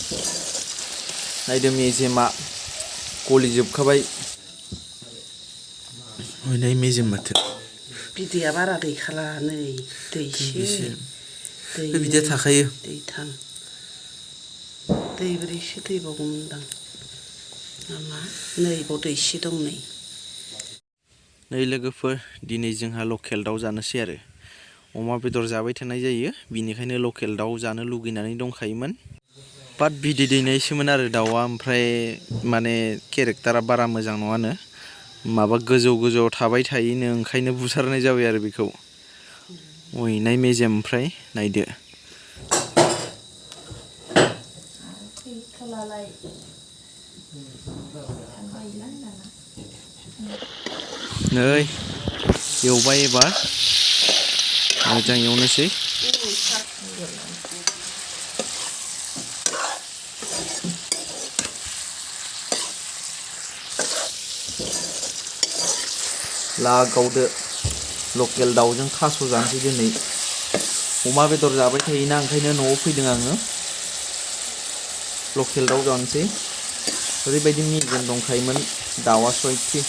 नायदो मेजेमा गलिजोबखाबाय नै मेजेम माथो बिदैया बारा गैखाला नै दैसे दै बिदिया थाखायो दैथाम दैब्रैसो दैबावगौमोनदां नामा नै बाव दैसे दं नै लोगोफोर दिनै जोंहा लकेल दाउ जानोसै आरो अमा बेदर जाबाय थानाय जायो बिनिखायनो लकेल दाउ जानो लुगैनानै दंखायोमोन बाट बिदै दैनायसोमोन आरो दाउआ ओमफ्राय माने केरेक्टारा बारा मोजां नङानो माबा गोजौ गोजौआव थाबाय थायोनो ओंखायनो बुथारनाय जाबाय आरो बेखौ अयनाय मेजेम ओमफ्राय नायदो नै एवबाय एबार मोजां एवनोसै लागावदो लकेल दाउजों थास' जानोसै दिनै अमा बेदर जाबाय थायोना ओंखायनो न'आव फैदों आङो लकेल दाउ जानोसै ओरैबायदि मेजेम दंखायोमोन दाउआ सयथि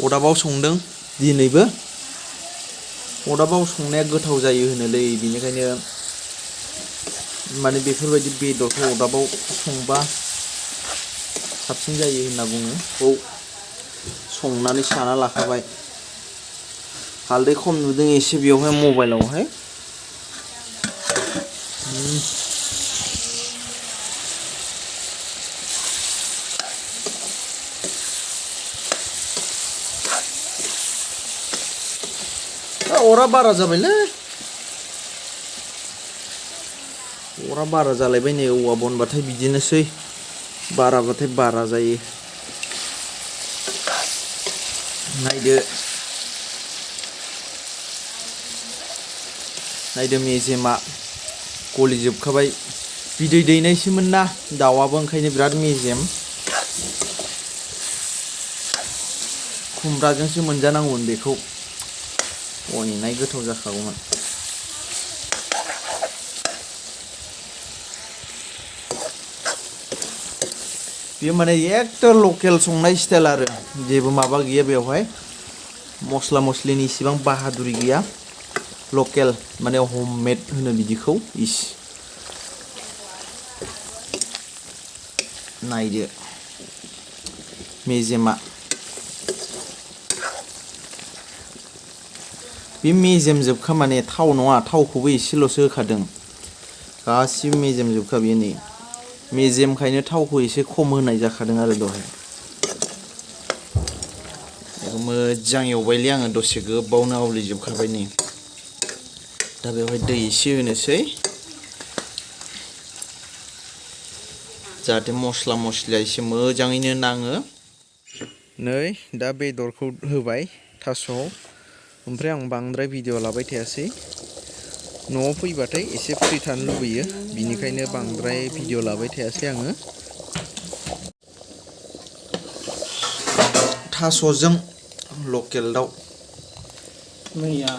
अदाबाव संदों दिनैबो अदाबाव संनाया गोथाव जायो होनोलै बिनिखायनो माने बेफोरबायदि बेदरखौ अदाबाव संबा साबसिन जायो होनना बुङो बेखौ संनानै साना लाखाबाय हालदै खम नुदों एसे बेयावहाय मबाइलावहाय अरा बारा जाबायलै अरा बारा जालायबाय नै औवा बनबाथाय बिदिनोसै बाराबाथाय बारा जायो नायदो मेजेमा गलिजोबखाबाय बिदै दैनायसोमोन ना दाउआबो ओंखायनो बिराद मेजेम खुमब्राजोंसो मोनजानांगौमोन बेखौ अयनाय गोथाव जाखागौमोन बेयो माने एकदम लकेल संनाय स्टाइल आरो जेबो माबा गैया बेवहाय मस्ला मस्लिनि इसिबां बाहादुरि गैया लकेल माने हममेड होनो बिदिखौ इस नायदो मेजेमा बे मेजेम जोबखा माने थाव नङा थावखौबो एसेल'सो होखादों गासिबो मेजेम जोबखा बेयो नै मेजेमखायनो थावखौ एसे खम होनाय जाखादों आरो दहाय बेखौ मोजां एवबायलै आङो दसे गोबावनो आवलिजोबखाबाय नै दा बेवहाय दै एसे होनोसै जाहाथे मस्ला मस्लिया एसे मोजाङैनो नाङो नै दा बेदरखौ होबाय थास'आव ओमफ्राय आं बांद्राय भिडिअ लाबाय थायासै न'आव फैबाथाय एसे फ्रि थानो लुबैयो बिनिखायनो बांद्राय भिडिअ लाबाय थायासै आङो थास'जों लकेल दाउ मैया